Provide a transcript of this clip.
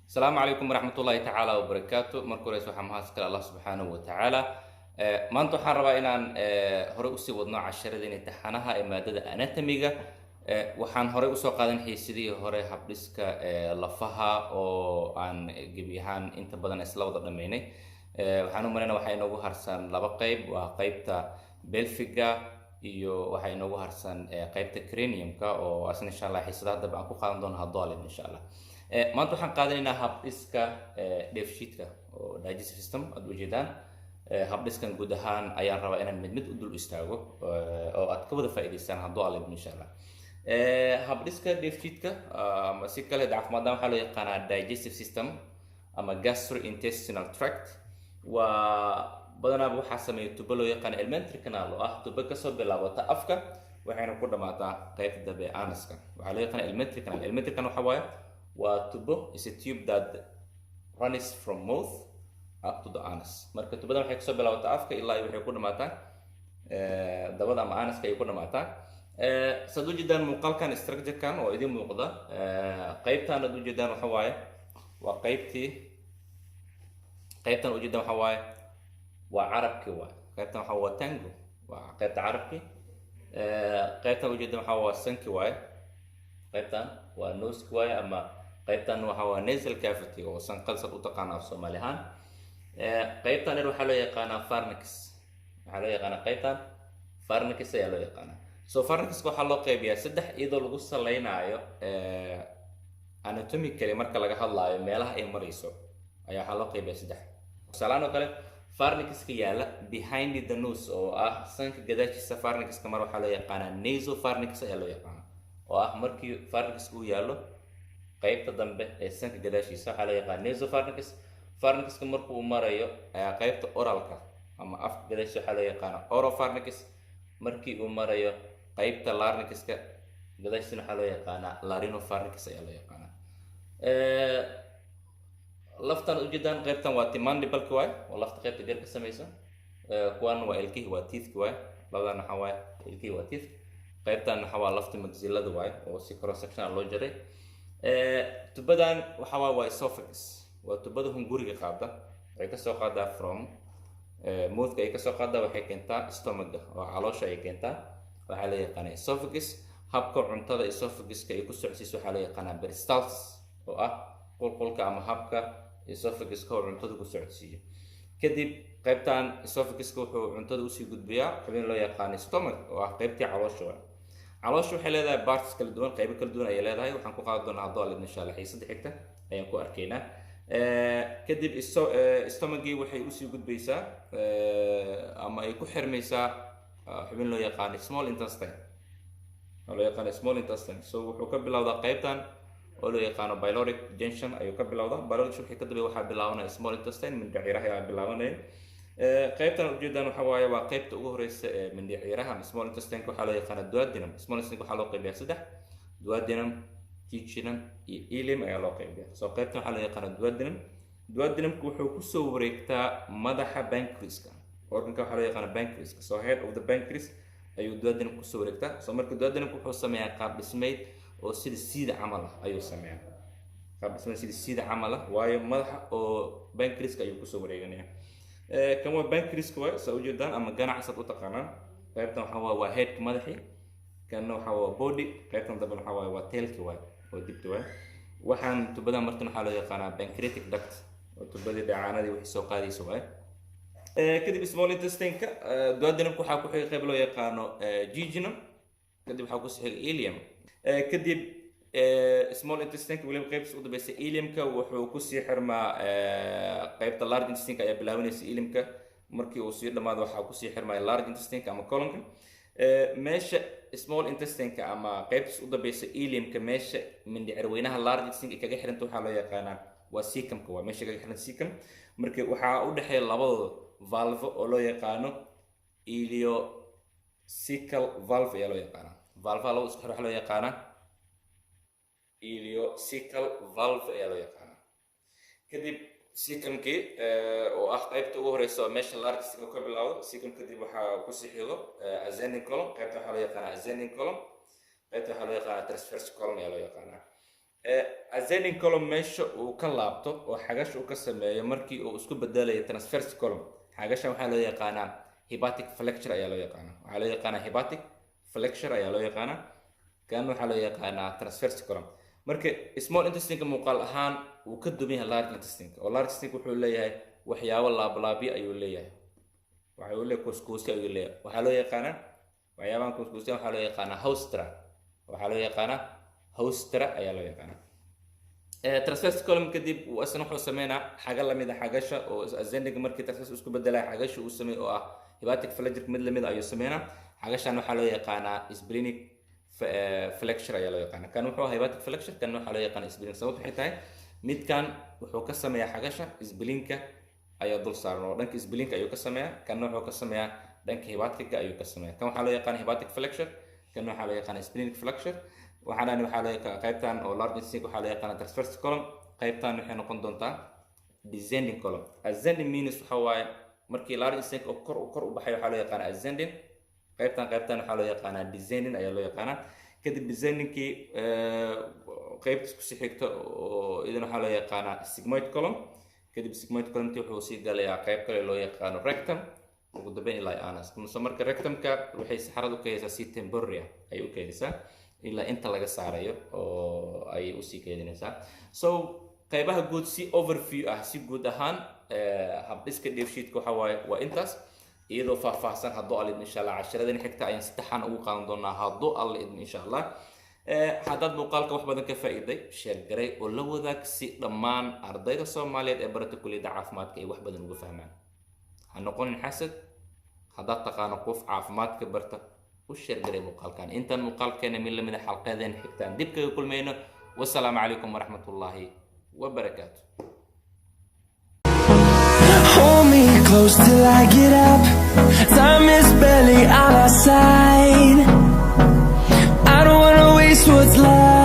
Asalaamu calaykum waraxmatullaahi tacaala wabarakaatu. Marka hores waxaa mahadskale Allah subxaanahu wa tacaala. Maanta waxaan rabaa inaan hore usii wadno casharadeen imtixaanaha ee maadada anatomiga. Waxaan horey usoo qaadan xiisidihii hore habdhiska lafaha oo aan gebi ahaan inta badan isla wada dhameynay. Waxaan u malaynaa waxaa inoogu harsan laba qeyb, waa qeybta pelviga iyo waxaa inoogu harsan qeybta craniumka, oo asna insha Allah xiisadaha dambe aan ku qaadan doono hadduu Alle insha Allah. Maanta waxaan qaadanaynaa habdhiska dheefshiidka oo digestive system aad ujeedaan. Habdhiskan guud ahaan ayaan rabaa inaan mid mid u dul istaago oo aad ka wada faa'iidaystaan hadduu Alle insha Allah. Habdhiska dheefshiidka ama si kale caafimaaddan waxaa loo yaqaanaa digestive system ama gastrointestinal tract. Waa badanaaba waxaa sameeya tubo loo yaqaano alimentary canal, oo ah tubo kasoo bilaabata afka, waxayna ku dhamaataa qaybta dambe ee anuska. Waxaa loo yaqaana alimentary canal. Alimentary canal waxa waaye waa tubo, is a tube that runs from mouth up to the anus. Marka tubadan waxay kasoo bilaabataa afka ilaa iyo waxay ku dhamaataa dabada ama anuska ayay ku dhamaataa. Saad ujeedaan muuqaalkan, structure-kan oo idin muuqda, qaybtan aad ujeedaan waxa waaye waa qaybtii. Qaybtan ujeedaan waxa waaye waa carabkii waay. Qaybtan waxa waa tongue, waa qaybta carabkii. Qaybtan ujeedaan waxa waa sanki waaye. Qaybtan waa nose-ki waaye, ama qaybtan waxa waa nasal cavity oo sanqal sad u taqaana af Soomaali ahaan. Qaybtan dher waxaa loo yaqaanaa pharynx. Waxaa loo yaqaanaa qaybtan pharynx ayaa loo yaqaanaa. So pharynxka waxaa loo qaybiyaa saddex, iyadoo lagu saleynaayo anatomically. Marka laga hadlaayo meelaha ay marayso ayaa waxaa loo qaybiyaa saddex. Tusaalahaan oo kale, pharynxka yaala behind the nose, oo ah sanka gadaashiisa, pharynxka mar waxaa loo yaqaanaa nasopharynx ayaa loo yaqaanaa, oo ah markii pharynx uu yaallo qaybta dambe ee sanka gadaashiisa waxaa loo yaqaan nasopharynx. Pharynxka markuu marayo ayaa qaybta oralka ama afka gadaashiisa waxaa loo yaqaana oropharynx. Markii uu marayo qaybta larynxka gadaashiisana waxaa loo yaqaanaa laryngopharynx ayaa loo yaqaanaa. Laftan ujeedaan, qaybtan waa mandible-ka waay, waa lafta qaybta gar ka samaysa. Kuwan waa ilkihi, waa teethki waay. Labadan waxaa waay ilkihi, waa teeth. Qaybtan waxaa waa lafta maxillada waay oo si cross section loo jaray. Tubadan waxaa waay waa esophagus, waa tubada hunguriga qaada. Waxay kasoo qaadaa from mouthka ay kasoo qaadaa, waxay keentaa stomaga oo caloosha ay keentaa. Waxaa loo yaqaanaa esophagus. Habka cuntada esophaguska ay ku socodsiiso waxaa loo yaqaanaa peristalsis, oo ah qulqulka ama habka esophaguska oo cuntada ku socodsiiyo. Kadib qaybtan esophaguska wuxuu cuntada usii gudbiyaa xubin loo yaqaano stomach, oo ah qaybtii caloosha waay. Caloosha waxay leedahay parts kala duwan, qaybo kala duwan ayay leedahay. Waxaan ku qaadan doonaa hadduu Alle insha Allah xiisada xigta ayaan ku arkaynaa. Kadib stomachii waxay usii gudbaysaa ama ay ku xirmaysaa xubin loo yaqaano small intestine, oo loo yaqaano small intestine. So wuxuu ka bilowdaa qaybtan oo loo yaqaano pyloric junction ayuu ka bilowdaa. Pyloric wixii ka dambeeya waxaa bilaabanaya small intestine, mindhiciraha ayaa bilaabanaya. Qaybtan ujeedaan waxa waaye waa qaybta ugu horeysa ee mindhiciraha ama small intestine. Waxaa loo yaqaana duodenum. Small intestine waxaa loo qaybiyaa saddex: duodenum, jejunum iyo ileum ayaa loo qaybiyaa. So qaybtan waxaa loo yaqaana duodenum. Duodenumku wuxuu kusoo wareegtaa madaxa pancreaska, organka waxaa loo yaqaana pancreaska. So head of the pancreas ayuu duodenum kusoo wareegtaa. So marka duodenumku wuxuu sameeyaa qaab dhismeyd oo sida siida camal ah ayuu sameeyaa, qaab dhismeed sida siida camal ah, waayo madaxa oo pancreaska ayuu kusoo wareeganaya. Kan waa pancreaska waay, saa ujeedaan, ama ganaca saad u taqaanaan. Qaybtan waxaa waa headka, madaxii. Kanna waxaa waa body. Qaybtan dambe waxaa waaye waa tailki waay oo dibta waay. Waxaan tubadan martan waxaa loo yaqaanaa pancreatic duct, oo tubadii dhacaanadii wixii soo qaadaysa waay. Kadib small intestine-ka, duodenumka waxaa ku xiga qayb loo yaqaano jejunum. Kadib waxaa ku xiga ileum. Kadib small intestine-ka, weliba qaybta u dambeysa ileumka, wuxuu kusii xirmaa qaybta large intestine-ka ayaa bilaabanaysa. Ileumka markii uu sii dhamaado waxaa kusii xirmaya large intestine-ka ama colonka. Meesha small intestine-ka ama qaybtaas u dambeysa ileumka, meesha mindhicir weynaha large intestine ay kaga xiranta waxaa loo yaqaanaa waa cecumka, waa meesha kaga xiran cecum. Marka waxaa u dhexeeya labadooda valve oo loo yaqaano ileocecal valve ayaa loo yaqaanaa. Valvaha laba isku xir waxaa loo yaqaanaa ileocecal valve ayaa loo yaqaanaa. Kadib cecumkii, oo ah qaybta ugu horeysa oo meesha large intestine ka bilowdo, cecum kadib waxaa kusii xigo ascending colon. Qaybta waxaa loo yaqaanaa ascending colon, qaybta waxaa loo yaqaanaa transverse colon ayaa loo yaqaanaa. Ascending column meesha uu ka laabto oo xagash uu ka sameeyo markii uu isku bedelayo transverse column, xagashan waxaa loo yaqaanaa hepatic flexure ayaa loo yaqaanaa. Waxaa loo yaqaanaa hepatic flexure ayaa loo yaqaanaa. Kan waxaa loo yaqaanaa transverse column. Marka small intestineka muuqaal ahaan wuu ka duwan yahay large intestineka, oo large intestineka wuxuu leeyahay waxyaabo laablaabyo ayuu leeyahay, waxa uu leeyahay kuuskuusyo ayuu leeyahay. Waxaa loo yaqaanaa waxyaabahan kuuskuusya, waxaa loo yaqaanaa haustra. Waxaa loo yaqaanaa haustra ayaa loo yaqaanaa. Transverse column kadib uu asna wuxuu sameynaa xaga lamid a xagasha oo ascending markii transverse isku bedelaya xagasha uu sameey oo ah hepatic flexure, mid lamid ayuu sameynaa. Xagashan waxaa loo yaqaanaa splenic flexure ayaa loo yaqaanaa. Kan wuxuu ahaa hepatic flexure, kan waxaa loo yaqaanaa splenic. Sababtu waxay tahay midkan wuxuu ka sameeyaa xagasha spleenka ayaa dul saaran oo dhanka spleenka ayuu ka sameeyaa, kanna wuxuu ka sameeyaa dhanka hepaticga ayuu ka sameeyaa. Kan waxaa loo yaqaanaa hepatic flexure, kan waxaa loo yaqaanaa splenic flexure. Waxaana waxaa loo yaqaanaa qaybtan oo large intestine waxaa loo yaqaanaa transverse column. Qaybtan waxay noqon doontaa descending column. Ascending means waxa waaye markii large intestine oo kor u baxay waxaa loo yaqaanaa ascending. Qaybtan waxaa loo yaqaanaa descending ayaa loo yaqaanaa. Kadib descendingkii qaybta isku sii xigta oo idan waxaa loo yaqaanaa sigmoid column. Kadib sigmoid columnti wuxuu sii galayaa qayb kale loo yaqaano rectum, ugu dambeyn ilaa anus. So marka rectumka waxay saxarada u keenaysaa si temporary ah ayay u keenaysaa ilaa inta laga saarayo oo ayay usii keedinaysaa. So qaybaha guud si overview ah, si guud ahaan habdhiska dheefshiidka waxa waaye waa intaas. Iyadoo faahfaahsan, hadduu Alla idmo, insha Allah cashiradan xigta ayaan si taxan ugu qaadan doonaa, hadduu Alla idmo, insha Allah. Haddaad muuqaalka wax badan ka faa'iiday, share garay oo la wadaag si dhammaan ardayda Soomaaliyeed ee barata kulliyadda caafimaadka ay wax badan uga fahmaan. Ha noqonin xasad. Haddaad taqaano qof caafimaadka barta, u share garay muuqaalkan. Intaan muuqaalkeena mid lamid a xalqadeen xigtaan dib kaga kulmayno, wasalaamu calaykum waraxmatullaahi wabarakaatu. Hold me close till I get up. Time is barely on our side. I don't wanna waste what's left.